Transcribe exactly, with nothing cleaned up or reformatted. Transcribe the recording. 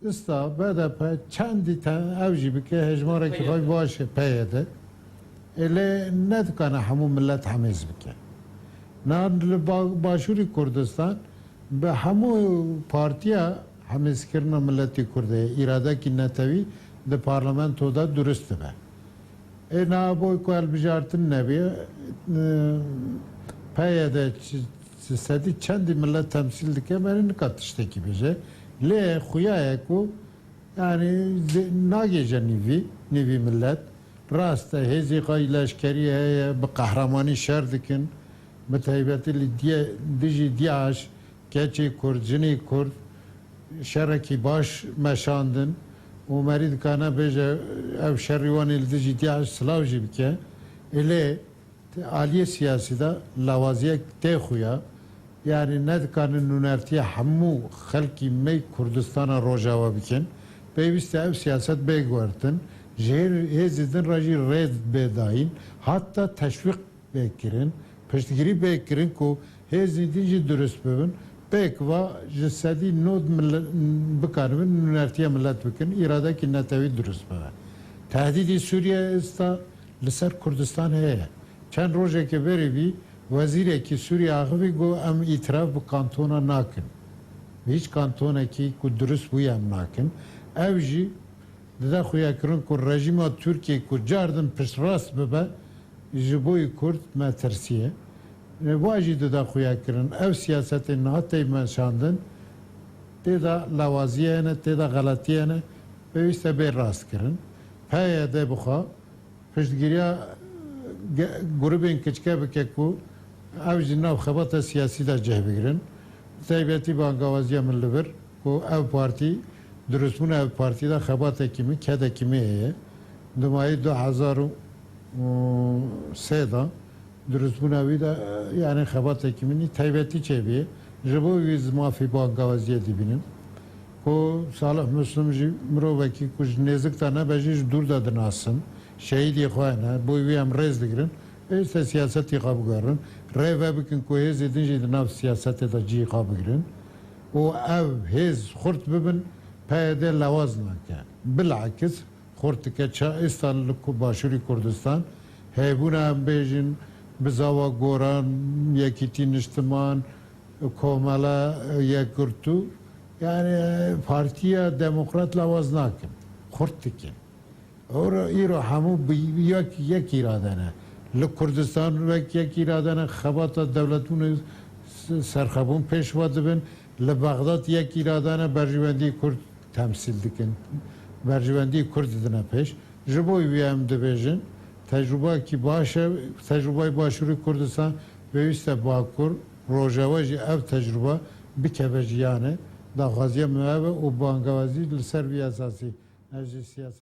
Lista B D P çendî te ew jî bike, hejmarekî xwe baş e, P Y D. Ê lê nedikane hemû millet hemêz bike. Na li ba-, Başûrî Kurdistan bi hemû partiya hemêzkirina miletî Kurd heye. Îradekî netewî di parlamentoda durust dibe. Ê niha bo ku hilbijartin nebî, e, P Y D çi, çi sedî çendî millet temsîl dike, berê nika tiştekî bêje. Lê xuya ye ku, yanî, zê-, nagêje nîvî, nîvî millet. Rast e, hêzê xwe yî leşkerî heye, bi qehremanî şer dikin. Bi taybetî li diye-, dijî DAIŞ, keçê Kurd, jinê Kurd, şerekî baş meşandin û merî dikane bêje, ev şerî wan ê li dijî DAIŞ silav jî bike. Ê lê aliyê siyasî de lawaziyek tê xuya, yanî nedikane nûnertiya hemû xelkî me Kurdistana Rojava bikin. Pêwîst e ev siyaset bê guhertin, ji hêr hêzê din re jî rê bê dayîn, hatta teşwîq bê kirin, piştgirî bê kirin ku hêzên din jî durust bibin, pêk va ji sedî nod mille-, bikaribin nûnertiya millet bikin, îradekî netewî durust bibe. Tehdîdî Sûriye êsta li ser Kurdistan heye. Çend rojekê berê bî, wezîrekî Sûriye axivî got, em îtiraf bi kantona nakin. Bi hîç kantonekî ku durust bûye em nakin. Ew jî dide xuyakirin ku rejîma Tirkiyê ku cardin piştrast bibe, ji bo yî Kurd metirsî ye. E, wa jî dide xuyakirin. Ev siyasetên niha tê meşandin, tê de lawazî hene, tê de xeletî hene, pêwîst e bê rastkirin. P Y D bi xwe piştgiriya ge-, grûbên kiçike bike ku ew jî nav xebata siyasî de cih bigirin. Bi taybetî bangawaziya min li vir ku ev partî, durustbûna ev partî de xebatekî min, kedekî min heye. Di mayî du hezar û sê de durustbûna wî de, yanî xebatekî min î taybetî çêbûye. Ji bo wî ez mafê bangawaziyê dibînim. Ku Salih Muslim jî mirovekî ku ji nêzik de nebe jî ji dûr de dinasin. Şehîdê xwe ne. Bo wî em rêz digirin. Pêwîst e siyasetê xwe biguherin. Rê vebikin ku hêzê din jî di nav siyasetê de cihê xwe bigirin. Û ev hêz xurt bibin, P Y D lewaz nake. Bilakis xurt dike. Ça êsta li ku-, Başûrî Kurdistan hêbûna, em bêjin, bizava goran, yekîtî niştiman, komela, yekgirtû, yani, Partiya Demokrat lawaz nakin. Xurt dikin. Ora îro hemû bi yek, yek îrade ne. Li Kurdistan wek yek îrade ne, xebata dewletbûnê s-, serxebûn pêş ve dibin. Li Bexdad yek îrade ne, berjewendî Kurd temsîl dikin. Berjewendî Kurd didine pêş. Ji bo wî em dibêjin, tecrubeyekî baş e, tecrubeyê Başûrê Kurdistan pêwîst e Bakur, Rojava jî ev tecrube bikeve jiyanê. Daxwaziya me ev e û bangewazî li ser vî esasî ez ji siyaseta